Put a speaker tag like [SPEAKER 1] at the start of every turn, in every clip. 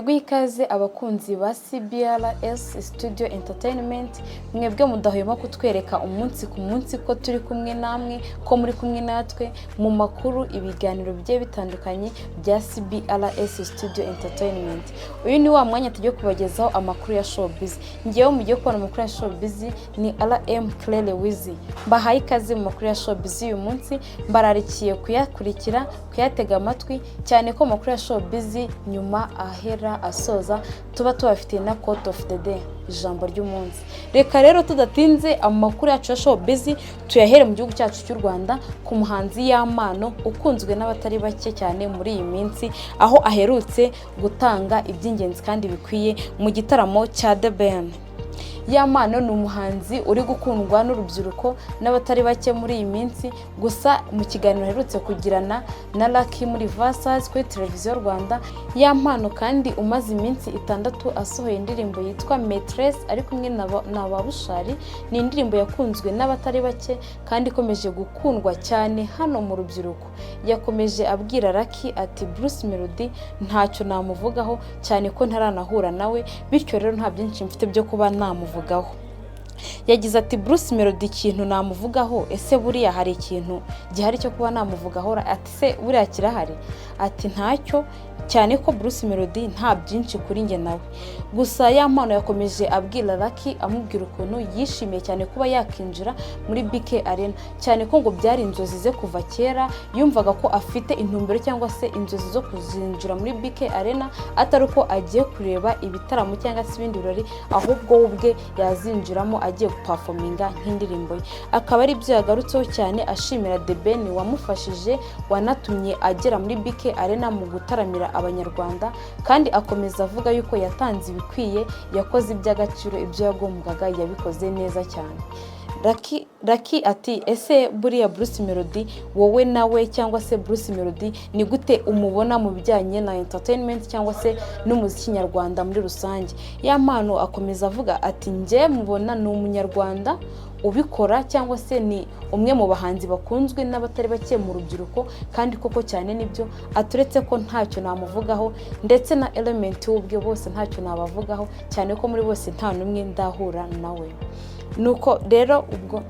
[SPEAKER 1] Guha ikaze abakunzi ba CBRS Studio Entertainment, mwebwe mudahwema kutwereka umunsi ku munsi ko turi kumwe namwe, ko muri kumwe natwe mu makuru, ibiganiro bigiye bitandukanye bya CBRS Studio Entertainment. Uyu ni wa mwanya tugiye kubagezaho amakuru ya showbiz. Ngewe mugiye kubona amakuru ya showbiz ni RM Claire Wizi. Mbahaye ikaze mu makuru ya showbiz uyu munsi, mbararikiye kuyakurikira, kuyatega amatwi cyane ko amakuru ya showbiz nyuma ahera asoza tuba tubafitiye na quote of the day, ijambo ry'umunsi. Reka rero tudatinze, amakuru yacu ya showbiz tuyahere mu gihugu cyacu cy'u Rwanda, ku muhanzi Yampano ukunzwe n'abatari bake cyane muri iyi minsi, aho aherutse gutanga iby'ingenzi kandi bikwiye mu gitaramo cya The Ben. Yampano ni umuhanzi uri gukundwa n'urubyiruko n'abatari bake muri iyi minsi. Gusa mu kiganiro aherutse kugirana na Lucky muri Versus kuri Televiziyo Rwanda, Yampano kandi umaze iminsi 6 asohoye indirimbo yitwa Maîtresse ari kumwe na ba Bushali, ni indirimbo yakunzwe n'abatari bake kandi ikomeje gukundwa cyane hano mu rubyiruko. Yakomeje abwira Lucky ati: "Bruce Melody ntacyo namuvugaho, cyane ko ntaranahura nawe, bityo rero nta byinshi mfite byo kuba namuvugaho." Yagize ati: "Bruce Melody ikintu namuvugaho, ese buriya hari ikintu gihari cyo kuba namuvugaho?" Ati: "Se buriya kirahari?" Ati: "Ntacyo, cyane ko Bruce Melody nta byinshi kuri njye nawe." Gusa Yampano yakomeje abwira Lucky, amubwira ukuntu yishimiye cyane kuba yakinjira muri BK Arena, cyane ko ngo byari inzozi ze kuva kera. Yumvaga ko afite intumbero cyangwa se inzozi zo kuzinjira muri BK Arena, atari uko agiye kureba ibitaramo cyangwa se ibindi birori, ahubwo we ubwe yazinjiramo agiye guperforminga nk'indirimbo ye. Akaba ari byo yagarutseho cyane, ashimira The Ben wamufashije, wanatumye agera muri BK Arena mu gutaramira Abanyarwanda. Kandi akomeza avuga yuko yatanze ibikwiye, yakoze iby'agaciro, ibyo yagombwaga yabikoze neza cyane. Lucky ati: "Ese buriya Bruce Melody wowe nawe, cyangwa se Bruce Melody ni gute umubona mu bijyanye na entertainment cyangwa se n'umuziki nyarwanda muri rusange?" Yampano akomeza avuga ati: "Njye mubona ni Umunyarwanda ubikora, cyangwa se ni umwe mu bahanzi bakunzwe n'abatari bake mu rubyiruko, kandi koko cyane nibyo." Aturetse ko ntacyo namuvugaho, ndetse na Element we ubwe, bose ntacyo nabavugaho, cyane ko muri bose nta n'umwe ndahura nawe. Nuko rero ubwo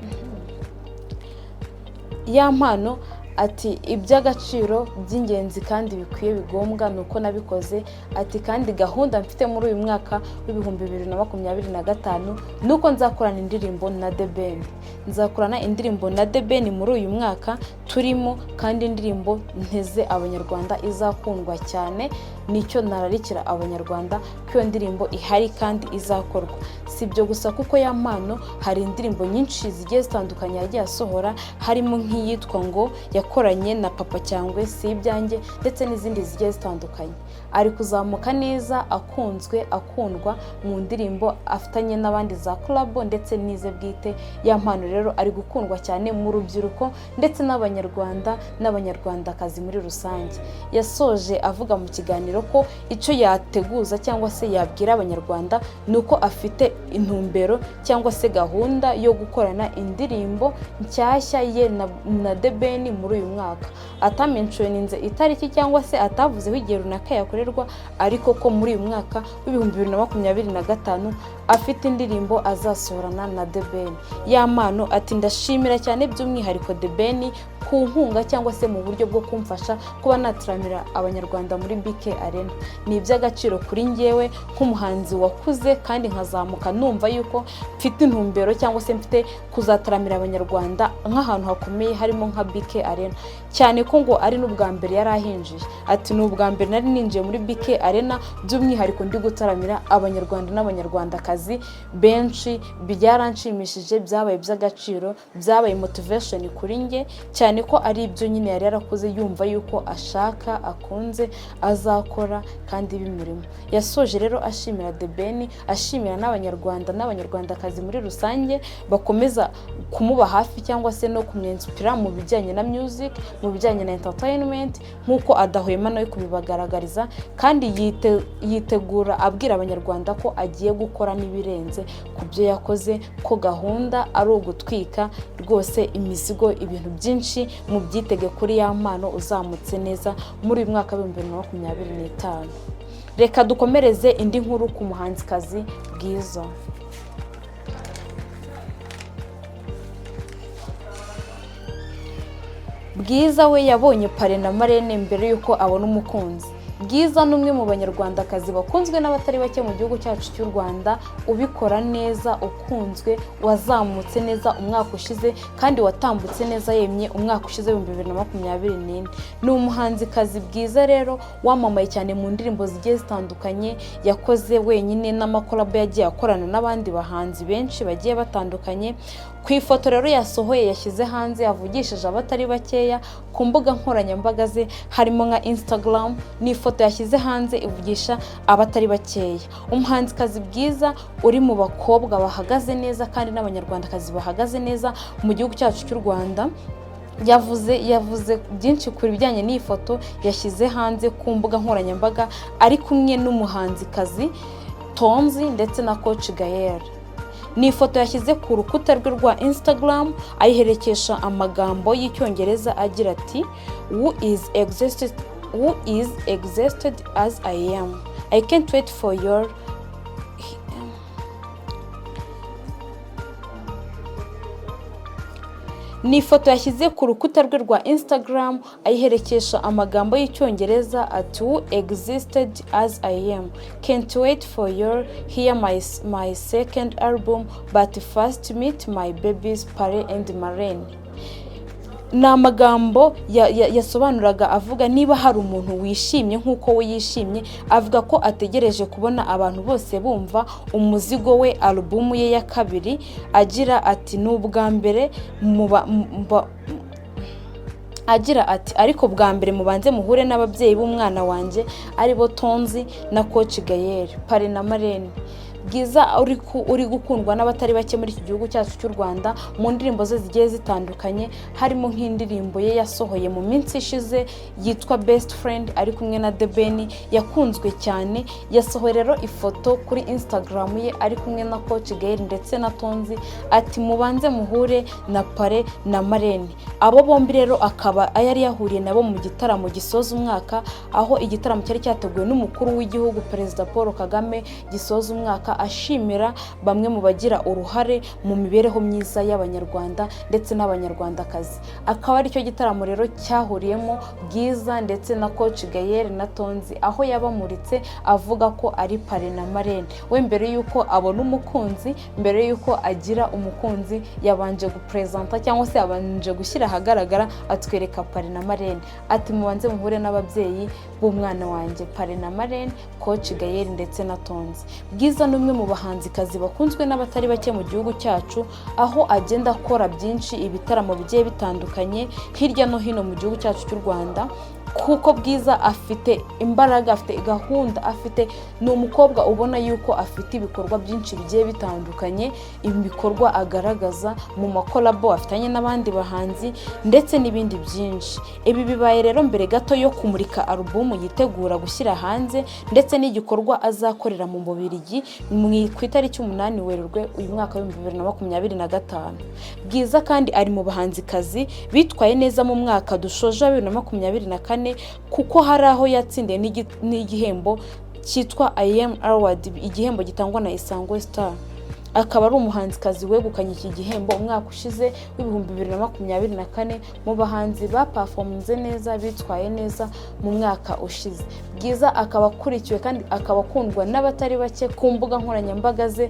[SPEAKER 1] Yampano ati: "Iby'agaciro by'ingenzi kandi bikwiye bigombwa ni uko nabikoze." Ati: "Kandi gahunda mfite muri uyu mwaka wa 2025 ni uko nzakorana indirimbo na The Ben. Nzakorana indirimbo na The Ben muri uyu mwaka turimo, kandi indirimbo nteze Abanyarwanda izakundwa cyane. Nicyo nararikira Abanyarwanda, ko iyo ndirimbo ihari kandi izakorwa." Si ibyo gusa, kuko Yampano hari indirimbo nyinshi zigiye zitandukanye yagiye asohora, harimo nk'iyitwa ngo yakoranye na Papa Cyangwe, Si Ibyanjye, ndetse n'izindi zigiye zitandukanye. Ari kuzamuka neza, akunzwe, akundwa mu ndirimbo afitanye n'abandi za collabo ndetse n'ize bwite. Yampano rero ari gukundwa cyane mu rubyiruko ndetse n'Abanyarwanda n'Abanyarwandakazi muri rusange. Yasoje avuga mu kiganiro ko icyo yateguza cyangwa se yabwira Abanyarwanda ni uko afite intumbero cyangwa se gahunda yo gukorana indirimbo nshyashya ye na The Ben muri uyu mwaka. Atamentioninze itariki cyangwa se atavuzeho igihe runaka yakorerwa, ariko ko muri uyu mwaka wa 2025 afite indirimbo azasohorana na The Ben. Yampano ati: "Ndashimira cyane by'umwihariko The Ben ku nkunga cyangwa se mu buryo bwo kumfasha kuba nataramira Abanyarwanda muri BK Arena. Ni iby'agaciro kuri njyewe nk'umuhanzi wakuze kandi nkazamuka numva yuko mfite intumbero cyangwa se mfite kuzataramira Abanyarwanda nk'ahantu hakomeye harimo nka BK Arena," cyane ko ngo ari n'ubwa mbere yari ahinjiye. Ati: "Ni ubwa mbere nari ninjiye muri BK Arena, by'umwihariko ndi gutaramira Abanyarwanda n'Abanyarwandakazi benshi. Byaranshimishije, byabaye iby'agaciro, byabaye motivation kuri njye," cyane ko ari ibyo nyine yari yarakoze yumva yuko ashaka, akunze, azakora kandi bimurimo. Yasoje rero ashimira The Ben, ashimira n'Abanyarwanda n'Abanyarwandakazi muri rusange bakomeza kumuba hafi cyangwa se no kumwinspira mu bijyanye na music, mu bijyanye na entertainment, nk'uko adahwema nawe kubibagaragariza. Kandi yitegura abwira Abanyarwanda ko agiye gukora n'ibirenze ku byo yakoze, ko gahunda ari ugutwika rwose imizigo. Ibintu byinshi mu byitege kuri Yampano uzamutse neza muri uyu mwaka wa 2025. Reka dukomereze indi nkuru ku muhanzikazi Bwiza. Bwiza we yabonye parrain na marraine mbere y'uko abona umukunzi. Bwiza ni umwe mu Banyarwandakazi bakunzwe n'abatari bake mu gihugu cyacu cy'u Rwanda, ubikora neza, ukunzwe, wazamutse neza umwaka ushize kandi watambutse neza yemye umwaka ushize 2024. Ni umuhanzikazi Bwiza rero wamamaye cyane mu ndirimbo zigiye zitandukanye yakoze wenyine n'amakolabo yagiye akorana n'abandi bahanzi benshi bagiye batandukanye. Ku ifoto rero yasohoye, yashyize hanze, yavugishije abatari bakeya ku mbuga nkoranyambaga ze harimo nka Instagram, ni ifoto yashyize hanze ivugisha abatari bakeya. Umuhanzikazi Bwiza uri mu bakobwa bahagaze neza kandi n'Abanyarwandakazi bahagaze neza mu gihugu cyacu cy'u Rwanda, yavuze byinshi ku bijyanye n'iyi foto yashyize hanze ku mbuga nkoranyambaga ari kumwe n'umuhanzikazi Tonzi ndetse na Coach Gael. Ni ifoto yashyize ku rukuta rwe rwa Instagram, ayiherekesha amagambo y'Icyongereza agira ati: "Who is existed as I am? I can't wait for your." Ni ifoto yashyize ku rukuta rwe rwa Instagram, ayiherekesha amagambo y'Icyongereza ati: "Who existed as I am? Can't wait for your hear my second album, but first meet my babies, Parrain and Marraine." Ni amagambo yasobanuraga avuga niba hari umuntu wishimye nk'uko we yishimye. Avuga ko ategereje kubona abantu bose bumva umuzigo we, alubumu ye ya kabiri, agira ati: "Ni ubwa mbere muba agira ati: "Ariko bwa mbere mubanze muhure n'ababyeyi b'umwana wanjye, aribo Tonzi na Coach Gael, parrain na marraine." Bwiza uri gukundwa n'abatari bake muri iki gihugu cyacu cy'u Rwanda mu ndirimbo ze zigiye zitandukanye, harimo nk'indirimbo ye yasohoye mu minsi ishize yitwa Best Friend ari kumwe na The Ben, yakunzwe cyane. Yasohoye rero ifoto kuri Instagram ye ari kumwe na Coach Gael ndetse na Tonzi, ati: "Mubanze muhure na parrain na marraine." Abo bombi rero akaba yari yahuriye nabo mu gitaramo gisoza umwaka, aho igitaramo cyari cyateguwe n'umukuru w'igihugu, Perezida Paul Kagame, gisoza umwaka ashimira bamwe mu bagira uruhare mu mibereho myiza y'Abanyarwanda ndetse n'Abanyarwandakazi. Akaba aricyo gitaramo rero cyahuriyemo Bwiza ndetse na Coach Gael na Tonzi, aho yabamuritse avuga ko ari parrain na marraine we. Mbere y'uko abona umukunzi, mbere y'uko agira umukunzi, yabanje guperezanta cyangwa se yabanje gushyira ahagaragara, atwereka parrain na marraine, ati: "Mubanze muhure n'ababyeyi b'umwana wanjye, parrain na marraine, Coach Gael ndetse na Tonzi." Bwiza ni umwe mu bahanzikazi bakunzwe n'abatari bake mu gihugu cyacu, aho agenda akora byinshi, ibitaramo bigiye bitandukanye hirya no hino mu gihugu cyacu cy'u Rwanda, kuko Bwiza afite imbaraga, afite gahunda, afite, ni umukobwa ubona yuko afite ibikorwa byinshi bigiye bitandukanye, ibikorwa agaragaza mu makolabo afitanye n'abandi bahanzi ndetse n'ibindi byinshi. Ibi bibaye rero mbere gato yo kumurika alubumu yitegura gushyira hanze ndetse n'igikorwa azakorera mu Bubiligi ku itariki 8 Werurwe uyu mwaka wa 2025. Bwiza kandi ari mu bahanzikazi bitwaye neza mu mwaka dushoje wa 2024, kuko hari aho yatsindiye n'igihembo cyitwa IM Award, igihembo gitangwa na Isango Star. Akaba ari umuhanzikazi wegukanye iki gihembo umwaka ushize wa 2024 mu bahanzi bapafominze neza, bitwaye neza mu mwaka ushize. Bwiza akaba akurikiwe kandi akaba akundwa n'abatari bake ku mbuga nkoranyambaga ze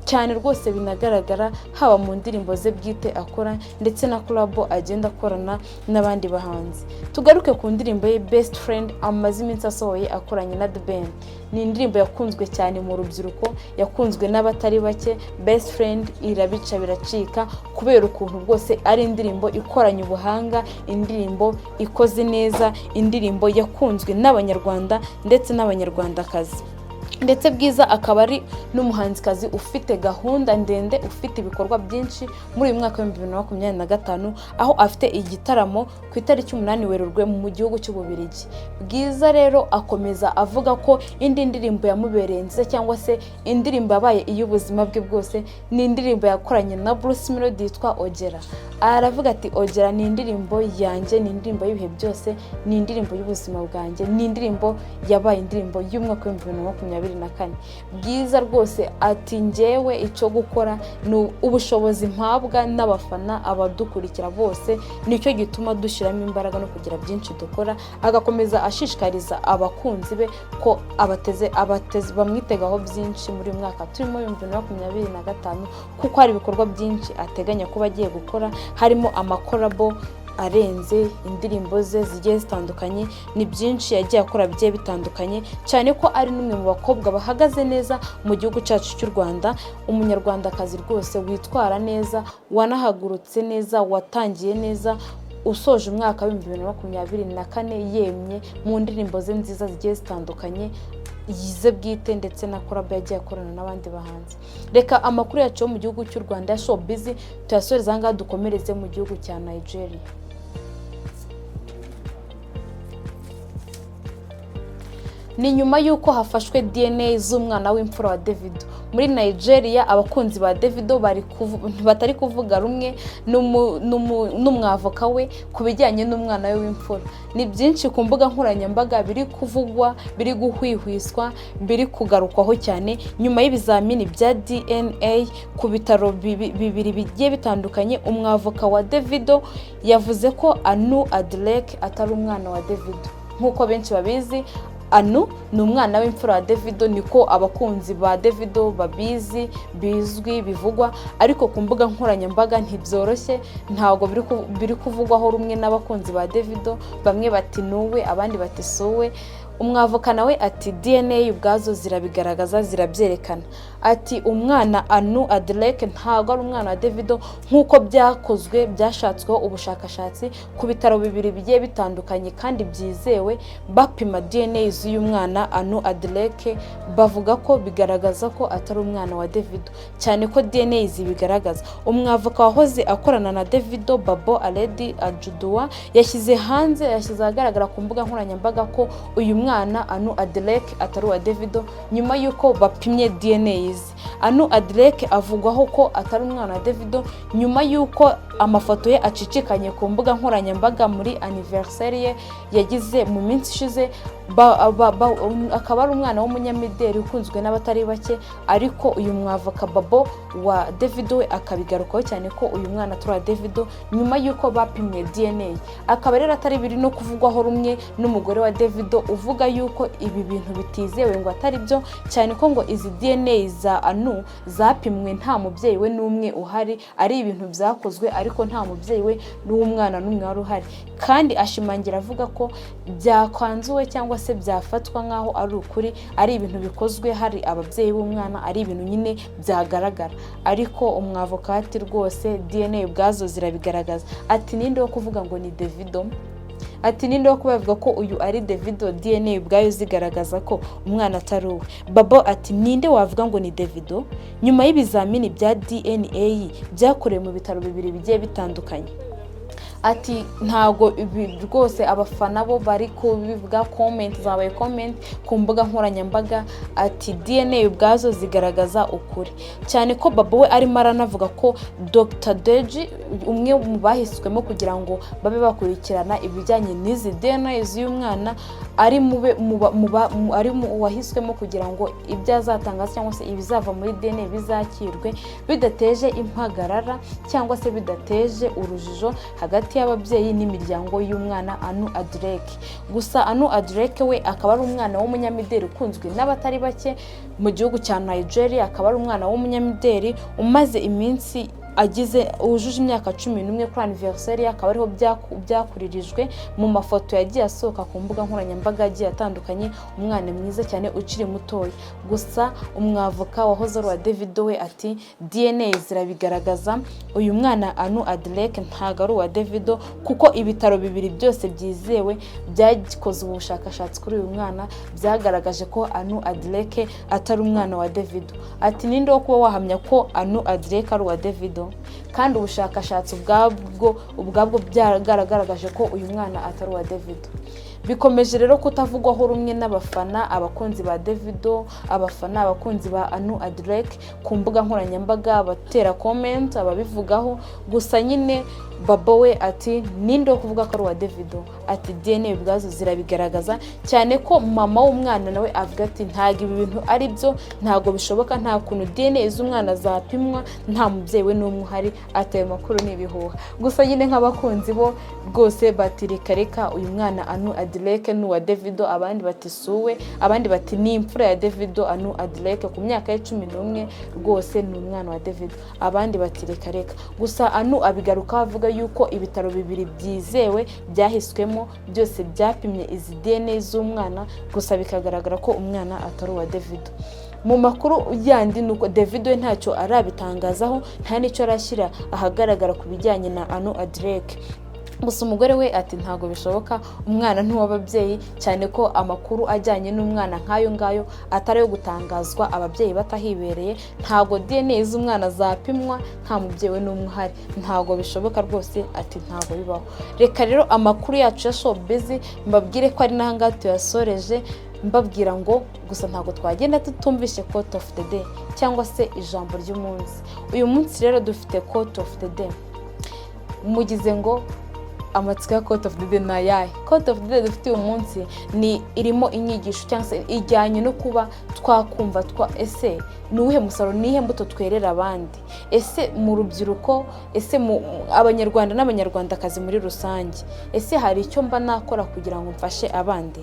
[SPEAKER 1] cyane rwose, binagaragara haba mu ndirimbo ze bwite akora ndetse na collabo agenda akorana n'abandi bahanzi. Tugaruke ku ndirimbo ye Best Friend amaze iminsi asohoye akoranye na The Ben. Ni indirimbo yakunzwe cyane mu rubyiruko, yakunzwe n'abatari bake. Best Friend irabica biracika kubera ukuntu rwose ari indirimbo ikoranye ubuhanga, indirimbo ikoze neza, indirimbo yakunzwe n'Abanyarwanda ndetse n'Abanyarwandakazi. Ndetse Bwiza akaba ari n'umuhanzikazi ufite gahunda ndende, ufite ibikorwa byinshi muri uyu mwaka wa 2025, aho afite igitaramo ku itariki 8 Werurwe mu gihugu cy'Ububiligi. Bwiza rero akomeza avuga ko indi ndirimbo yamubereye nziza, cyangwa se indirimbo yabaye iy'ubuzima bwe bwose, ni indirimbo yakoranye na Bruce Melody yitwa Ogera. Aravuga ati: "Ogera ni indirimbo yanjye, ni indirimbo y'ibihe byose, ni indirimbo y'ubuzima bwanjye, ni indirimbo yabaye indirimbo y'umwaka wa 2024." Bwiza rwose ati: "Njyewe icyo gukora ni ubushobozi mpabwa n'abafana, abadukurikira bose, nicyo gituma dushyiramo imbaraga no kugira byinshi dukora." Agakomeza ashishikariza abakunzi be ko abateze abateze bamwitegaho byinshi muri uyu mwaka turimo 2025, kuko hari ibikorwa byinshi ateganya kuba agiye gukora, harimo amacollabo arenze, indirimbo ze zigiye zitandukanye. Ni byinshi yagiye akora bigiye bitandukanye, cyane ko ari n'umwe mu bakobwa bahagaze neza mu gihugu cyacu cy'u Rwanda, umunyarwandakazi rwose witwara neza, wanahagurutse neza, watangiye neza, usoje umwaka wa 2024 yemye mu ndirimbo ze nziza zigiye zitandukanye yize bwite, ndetse na collabo yagiye akorana n'abandi bahanzi. Reka amakuru yacu yo mu gihugu cy'u Rwanda ya showbiz tuyasoreze aha ngaha, dukomereze mu gihugu cya Nigeria. Ni nyuma y'uko hafashwe DNA z'umwana w'imfura wa Davido muri Nigeria. Abakunzi ba Davido batari kuvuga rumwe n'umwavoka we ku bijyanye n'umwana we w'imfura. Ni byinshi ku mbuga nkoranyambaga biri kuvugwa, biri guhwihwiswa, biri kugarukwaho cyane nyuma y'ibizamini bya DNA ku bitaro bibiri bigiye bitandukanye. Umwavoka wa Davido yavuze ko Anu Adeleke atari umwana wa Davido. Nk'uko benshi babizi, Anu ni umwana w'imfura wa Davido, niko abakunzi ba Davido babizi, bizwi, bivugwa, ariko ku mbuga nkoranyambaga ntibyoroshye, ntabwo biri kuvugwaho rumwe n'abakunzi ba Davido. Bamwe bati nuwe, abandi bati suwe. Umwavoka nawe ati: "DNA ubwazo zirabigaragaza, zirabyerekana." Ati: "Umwana Anu Adeleke ntabwo ari umwana wa Davido, nk'uko byakozwe, byashatsweho ubushakashatsi ku bitaro bibiri bigiye bitandukanye kandi byizewe, bapima DNA z'uyu mwana Anu Adeleke, bavuga ko bigaragaza ko atari umwana wa Davido, cyane ko DNA zibigaragaza." Umwavoka wahoze akorana na Davido, Babo Aledi Ajudua, yashyize hanze, yashyize ahagaragara ku mbuga nkoranyambaga ko uyu mwana Anu Adeleke atari uwa Davido nyuma y'uko bapimye DNA ze. Anu Adeleke avugwaho ko atari umwana wa Davido nyuma y'uko amafoto ye acicikanye ku mbuga nkoranyambaga muri anniversaire ye yagize mu minsi ishize, akaba ari umwana w'umunyamideli ukunzwe n'abatari bake. Ariko uyu mwavoka Babo wa Davido we akabigarukaho cyane ko uyu mwana atari uwa Davido nyuma y'uko bapimye DNA. Akaba rero atari biri no kuvugwaho rumwe n'umugore wa Davido, uvuga yuko ibi bintu bitizewe, ngo atari byo, cyane ko ngo izi DNA za Anu zapimwe nta mubyeyi we n'umwe uhari, ari ibintu byakozwe ariko nta mubyeyi we n'uw'umwana n'umwe wari uhari. Kandi ashimangira avuga ko byakwanzuwe cyangwa se byafatwa nk'aho ari ukuri, ari ibintu bikozwe hari ababyeyi b'umwana, ari ibintu nyine byagaragara. Ariko umwavokati rwose DNA ubwazo zirabigaragaza. Ati: "Ninde wo kuvuga ngo ni Davido?" Ati: "Ninde wo kuba bavuga ko uyu ari Davido, DNA ubwayo zigaragaza ko umwana atari uwe?" Babo ati: "Ninde wavuga ngo ni Davido nyuma y'ibizamini bya DNA byakorewe mu bitaro bibiri bigiye bitandukanye?" Ati: "Ntabwo ibi rwose." Abafana bo bari kubivuga, comment zabaye comment ku mbuga nkoranyambaga. Ati: "DNA ubwazo zigaragaza ukuri," cyane ko Babo we arimo aranavuga ko Dr Deji, umwe mu bahiswemo kugira ngo babe bakurikirana ibijyanye n'izi DNA z'uyu mwana, ari mube ari mu wahiswemo kugira ngo ibyo azatanga cyangwa se ibizava muri DNA bizakirwe bidateje impagarara cyangwa se bidateje urujijo hagati y'ababyeyi n'imiryango y'umwana Anu Adeleke. Gusa Anu Adeleke we akaba ari umwana w'umunyamideli ukunzwe n'abatari bake mu gihugu cya Nigeria, akaba ari umwana w'umunyamideli umaze iminsi Agize wujuje imyaka 11 kuri anniversaire ye, akaba ariho byakuririjwe mu mafoto yagiye asohoka ku mbuga nkoranyambaga agiye atandukanye. Umwana mwiza cyane ukiri mutoya. Gusa umwavoka wahoze ari uwa Davido we ati: "DNA zirabigaragaza, uyu mwana Anu Adeleke ntabwo ari uwa Davido, kuko ibitaro bibiri byose byizewe byakoze ubu bushakashatsi kuri uyu mwana byagaragaje ko Anu Adeleke atari umwana wa Davido." Ati: "Ninde wo kuba wahamya ko Anu Adeleke ari uwa Davido, kandi ubushakashatsi ubwabwo byagaragaje ko uyu mwana atari uwa Davido?" Bikomeje rero kutavugwaho rumwe n'abafana, abakunzi ba Davido, abafana, abakunzi ba Anu Adeleke ku mbuga nkoranyambaga, abatera comment, ababivugaho. Gusa nyine Babo we ati: "Ninde wo kuvuga ko ari uwa Davido?" Ati: "DNA ubwazo zirabigaragaza," cyane ko mama w'umwana nawe avuga ati: "Ntabwo ibi bintu ari byo, ntabwo bishoboka, nta kuntu DNA z'umwana zapimwa nta mubyeyi we n'umwe uhari." Ati: "Ayo makuru ni ibihuha." Gusa nyine nk'abakunzi bo rwose bati: "Reka reka, uyu mwana Anu Adeleke ni uwa Davido." Abandi bati: "Suwe." Abandi bati: "Ni imfura ya Davido. Anu Adeleke ku myaka ye 11 rwose ni umwana wa Davido." Abandi bati: "Reka reka." Gusa Anu abigarukaho avuga yuko ibitaro bibiri byizewe byahiswemo byose byapimye izi DNA z'umwana, gusa bikagaragara ko umwana atari uwa Davido. Mu makuru yandi ni uko Davido we ntacyo arabitangazaho, nta n'icyo arashyira ahagaragara ku bijyanye na Anu Adeleke. Gusa umugore we ati: "Ntabwo bishoboka, umwana ni uw'ababyeyi," cyane ko amakuru ajyanye n'umwana nk'ayo ngayo atari ayo gutangazwa ababyeyi batahibereye. Ntabwo DNA z'umwana zapimwa nta mubyeyi we n'umwe uhari, ntabwo bishoboka rwose. Ati: "Ntabwo bibaho." Reka rero amakuru yacu ya showbiz mbabwire ko ari n'ahangaha tuyasoreje, mbabwira ngo gusa ntabwo twagenda tutumvishe quote of the day cyangwa se ijambo ry'umunsi. Uyu munsi rero dufite quote of the day. Mugize ngo amatsiko ya quote of the day ni ayahe? Quote of the day dufite uyu munsi ni irimo inyigisho cyangwa se ijyanye no kuba twakumva twa ese ni uwuhe musaruro, ni iyihe mbuto twerera abandi? Ese mu rubyiruko, ese mu Abanyarwanda n'Abanyarwandakazi muri rusange, ese hari icyo mba nakora kugira ngo mfashe abandi?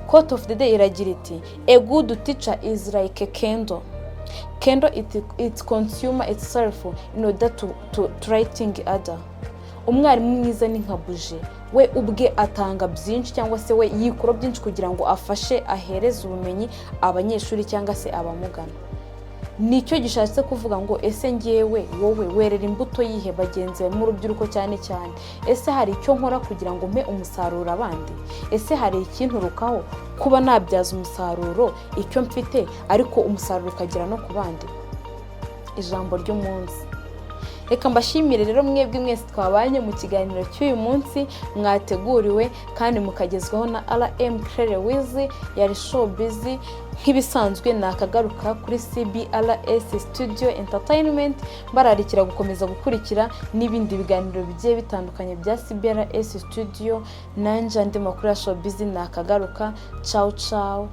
[SPEAKER 1] Quote of the day iragira iti: "A good teacher is like a candle. Candle it consume itself in order to lighting other." Umwarimu mwiza ni nka buji, we ubwe atanga byinshi cyangwa se we yikura byinshi kugira ngo afashe, ahereze ubumenyi abanyeshuri cyangwa se abamugana. Nicyo gishatse kuvuga ngo: ese ngewe, wowe werera imbuto yihe bagenzi bawe mu rubyiruko cyane cyane? Ese hari icyo nkora kugira ngo mpe umusaruro abandi? Ese hari ikinturukaho kuba nabyaza umusaruro icyo mfite, ariko umusaruro ukagera no ku bandi? Ijambo ry'umunsi. Reka mbashimire rero mwebwe mwese twabanye mu kiganiro cy'uyu munsi mwateguriwe kandi mukagezwaho na RM Claire Wizi. Yari showbiz nk'ibisanzwe, nakagaruka kuri CBRS Studio Entertainment. Bararikira gukomeza gukurikira n'ibindi biganiro bigiye bitandukanye bya CBRS Studio. Nanjye andi makuru ya showbiz nakagaruka. Ciao ciao.